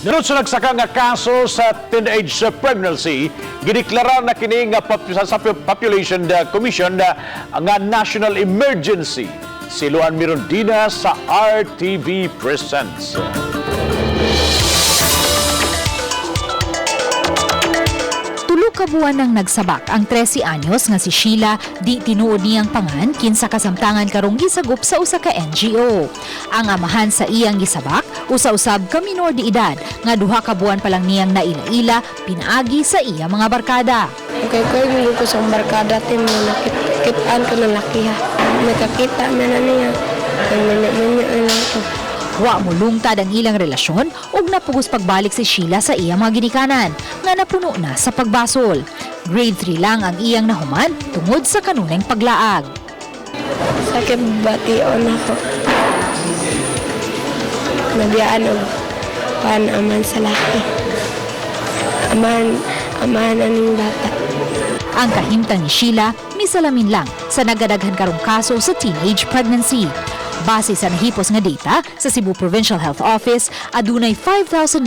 Naroon sa nagsaka nga kaso sa teenage pregnancy, gideklara na kini nga sa Population Commission nga national emergency. Si Luan Mirondina sa RTV Presents. 3 ka buwan nang nagsabak ang 13 anyos nga si Sheila, di tinuod niyang pangan kinsa kasamtangan karong gisagup sa usa ka NGO. Ang amahan sa iyang gisabak, usa-usab ka minor de edad nga 2 ka buwan pa lang niyang naila-ila pinaagi sa iya mga barkada. Okay, ko yung ko sa barkada ti mo nakitaan ko ng laki ha. Nakakita man na niya. Ang manyo-manyo na lang ko. Wa molungtad ang ilang relasyon ug napugos pagbalik si Sheila sa iyang mga ginikanan nga napuno na sa pagbasol. Grade 3 lang ang iyang nahuman tungod sa kanunayng paglaag. Sakit bation ako. Nabiyaan og pan aman sa laki. Aman, amahan aning bata. Ang kahimtang ni Sheila, misalamin lang sa nagadaghan karong kaso sa teenage pregnancy. Base sa nahipos nga data sa Cebu Provincial Health Office, adunay 5,909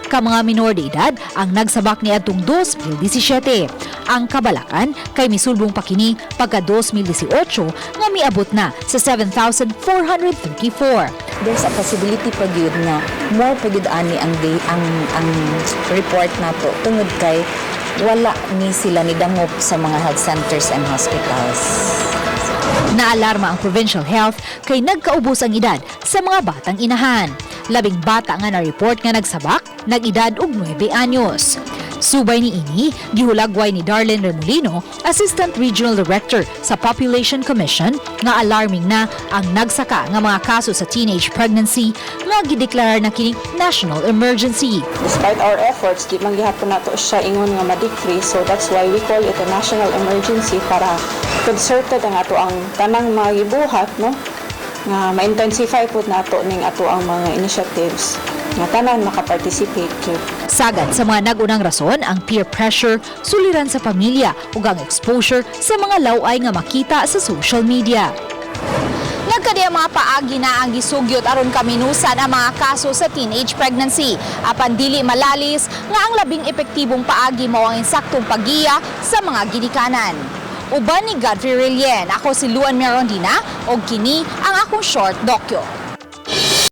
ka mga minor de edad ang nagsabak niadtong 2017. Ang kabalakan kay misulbong pa kini pagka 2018 nga miabot na sa 7,434. There's a possibility pa gyud nga more pa gyud ani ang day, ang report nato tungod kay wala ni sila ni dangop sa mga health centers and hospitals. Naalarma ang Provincial Health kay nagkaubos ang edad sa mga batang inahan. 10 bata nga na-report nga nagsabak, nag-edad og 9 anyos. Subay ni ini, gihulagway ni Darlene Remolino, Assistant Regional Director sa Population Commission, nga alarming na ang nagsaka nga mga kaso sa teenage pregnancy nga gideklarar na kining national emergency. Despite our efforts, di man gihapon nato siya ingon nga ma-decrease. So that's why we call it a national emergency para concerted ang ato ang tanang mga gibuhat, no? Nga ma-intensify pud nato ning ato ang mga initiatives nga tanan makaparticipate jud. Sagad sa mga nag-unang rason ang peer pressure, suliran sa pamilya ug ang exposure sa mga laway nga makita sa social media. Nagkadiya mga paagi na ang gisugyot aron kaminusan ang mga kaso sa teenage pregnancy. Apan dili malalis nga ang labing epektibong paagi mao ang insaktong paggiya sa mga ginikanan. Uban ni Godfrey Relien, ako si Luan Merondina ug kini ang akong short dokyo.